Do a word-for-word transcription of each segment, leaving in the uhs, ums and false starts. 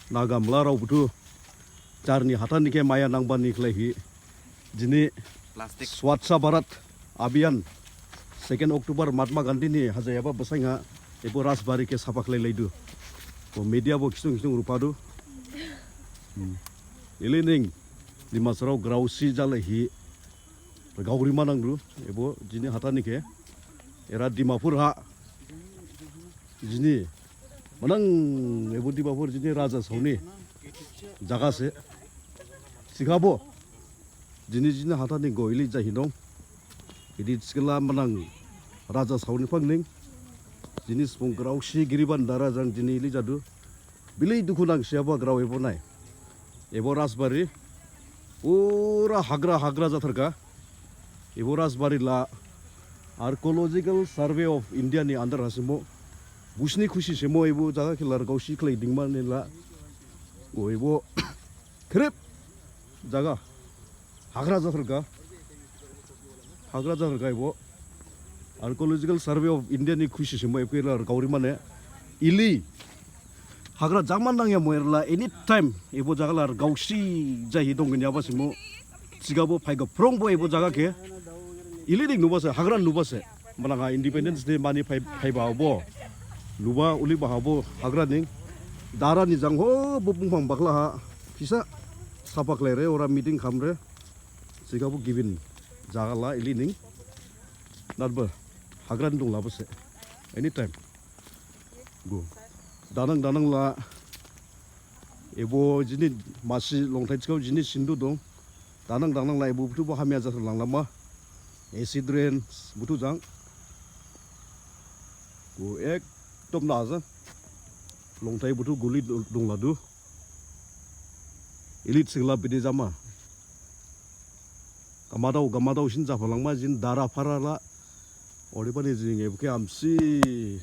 Naga mlarao buthu jarni hathani khe maya nangbani khlaihi dini Plastic. Swachh Bharat Abhiyan second October Mahatma Gandhi ni hajayaba basain ha ebo Rajbari khe sapha khlailaidu. Bo media bo khisung khisung ruphadu. Hmm. Ili ning Dimasarao graosi jalaihi gaorima nangdu ebo jini hathani khe. Era Dimapur ha jini manang ebo Dimapur jini raja saoni jaga se. Thikhabo jini jini hathani go ili jahi dong. Idi thikhala manang raja saoni phangning jini subung graosi giriban dara jang jini ili jadu. Bilai dukhu nangsiyaba grao ebo nai. Ebo Rajbari pura hagra hagra jatharkha. Ebo Rajbari la Archaeological Survey of India ni under ha semo. Busini khusi semo ebo jaga khe la rgaosi khlai dingmane la. Go ebo khrip jaga hagra jatharkha. Hagra jatharkha ebo. Archaeological Survey of India ni khusi semo ebo khe la rgaorimane. Ili hagra jama nangya mo erla anytime ebo jaga la rgaosi jahi dongginyaba semo. Thikhabo phaigo phrongbo ebo jaga khe ili ning nubase, hagra nubase. Manang ha Independence Day mani phai, phaiba bo. Nuba uli baha bo hagra ning. Dara ni jang ho bo bungphang bakhla ha. Phisa sapha khlaire ora meeting khamre. Thikhabo gibin jaga la ili ning. Nadbo hagra ni dong labase. Anytime. Go. Danang danang la ebo jini masi longthai thikhabo jini sindu dong. Danang danang la ebo buthu bo hamya jathar langlama. Acid rain buthu jang. Go ekdom na jang. Longthai buthu guli do-, dongladu. Ili thikhala bidi jama. Gamadao, gamadao sin japhalangma jini dara phara la. Odebani jing ebo khe hamsi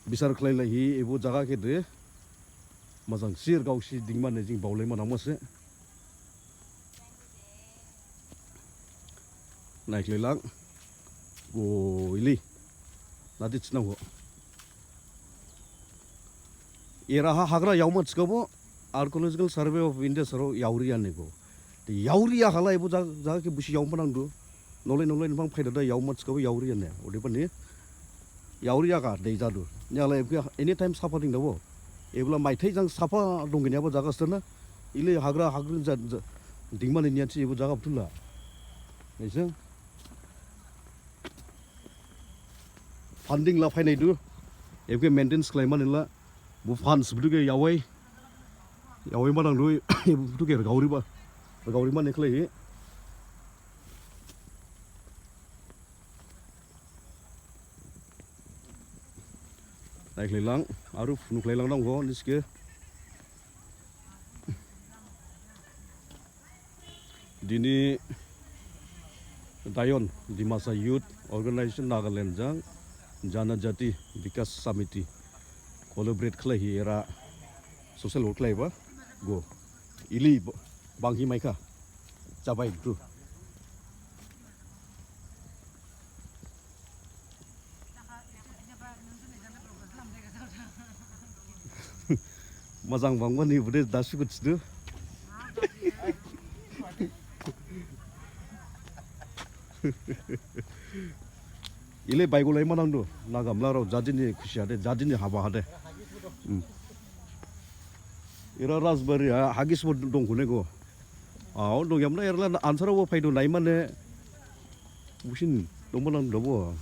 bisar khlailaihi ebo jaga khe de. Majang sir gaosi dingmane jing baolaima nangmase. Naikhlailang. Go ili. Nadi thinang ho. Era ha hagra yaoma thikhabo Archaeological Survey of India sarao yaoriya ne go. Te yaoriya khala ebo jaga, jaga khe busi yaoma nangdu. Nolai nolai niphrang phaidada yaoma thikhabo yaoriya ne. Odebani yaoriya kha dei jadu. Niyala ebo khe anytime sapha dingdabo. Ebola maithai jang sapha dongginyaba jaga sthana. Ile hagra hagra ja, ja, dingmane niyansi ebo jaga buthu la. Naisang. Funding la phainaidu. Ebo khe maintenance khlaimane la. Bo fans buthu khe yawai. Yawai ma nangdu. Ebo buthu khe rgaoriba. Rgaorima ne khlaihi. Naikhlailang. Aru phunu khlailang dong ho. Niske. Dini Dayon, Dimasa Youth Organization Nagaland jang Janajati Vikas Samiti collaborate khlaihi era social work khlaiba go ili b-, banghi maikha jabai buthu. Majang bangmani bude dasi kutsudu. Ile baigolaima nangdu. Naga mlarao jadini khusi hade, jadini haba hade. Hmm. Era Rajbari ha, hagis bo dongkhune go. Ao, dongyamna erla ansarao bo phaidu naimane. Busin dongma nang dabo.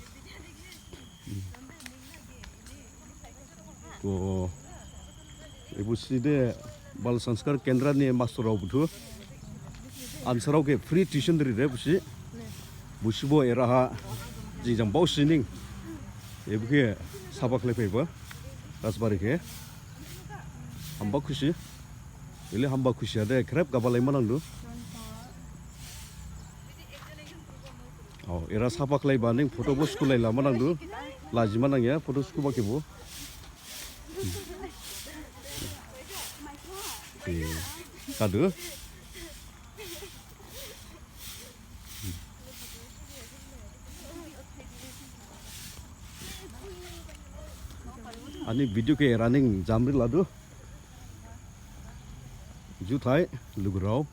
To, ebo sini de Bal Sanskar Kendra ni master rao buthu. Ansarao khe free tuition ri de busi. Busi bo era ha jingjang bao sining. Ebo khe saba khlai phaiba. Rajbari khe. Hamba khusi. Ile hamba khusi ade khrep gabalaima nangdu. Ao, era saba khlaiba ning photo bo skulai lama nangdu. Lajima nangya photo skuba khebo. Eh, kadu. Ani video khe era ning jamri ladu. Juthai lugurao,